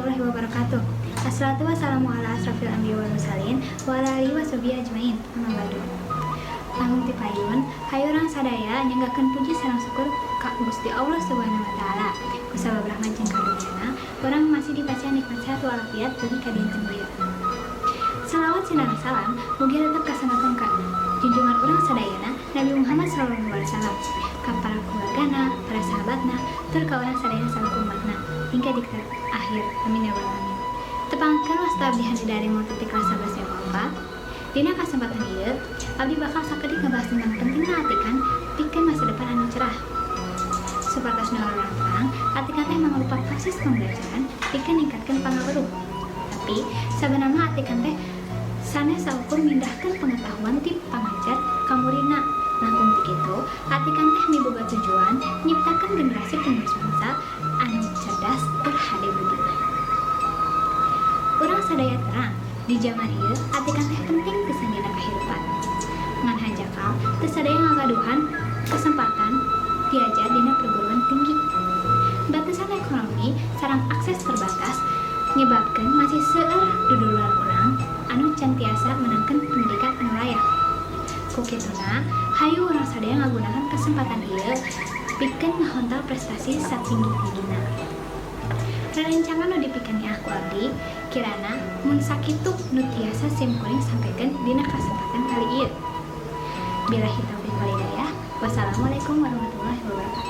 Warahmatullahi wabarakatuh. Assalatu wassalamu ala asrafil anbiya wal mursalin wa ala alihi washabihi ajmain. Amma ba'du. Langkung ti payun, hayu urang sadaya nyanggakeun puji sareng syukur ka Gusti Allah Subhanahu wa Taala. Kusabab rahmat jeung karunia, urang masih dipasihan nikmat sehat walafiat dugi ka dinten ieu. Salawat sinareng salam mugi tetep kasanggakeun ka junjungan urang sadayana, Nabi Muhammad sallallahu alaihi wasallam, ka para keluargana, para sahabatna, tur ka urang sadayana salaku umatna hingga di akhir. Amin ya rabbal alamin. Tepangkeun, wasta abdi Handi dari Multi kelas 11 MA 4. Dina kesempatan ieu, abdi bakal sakedik ngebahas tentang pentingna atikan pikeun masa depan anu cerah. Supados nu urang terang, atikan teh mangrupa proses pembelajaran pikeun ningkatkeun pangaweruh. Tapi sabenerna atikan teh sanes saukur mindahkeun pengetahuan ti pangajar ka muridna. Langkung ti kitu, atikan teh miboga tujuan nyiptakeun generasi penerus bangsa anu cerdas tur hade budi. Urang sadaya terang, di zaman ieu atikan teh penting pisan dina kahirupan. Ngan hanjakal teu sadaya ngagaduhan kesempatan diajar dina perguruan tinggi. Batasan ekonomi sareng akses terbatas nyebabkeun masih seueur duduluran urang anu can tiasa meunangkeun pendidikan anu layak. Ku kituna, hayu urang sadaya ngagunakeun kesempatan ieu pikeun ngahontal prestasi satinggi-tinggina. Rerencangan nu dipikeun ku abdi kirana mun sakitu nu tiasa sim kuring sampaikan dina kesempatan kali ieu. Billahi taufiq walhidayah. Wassalamualaikum warahmatullahi wabarakatuh.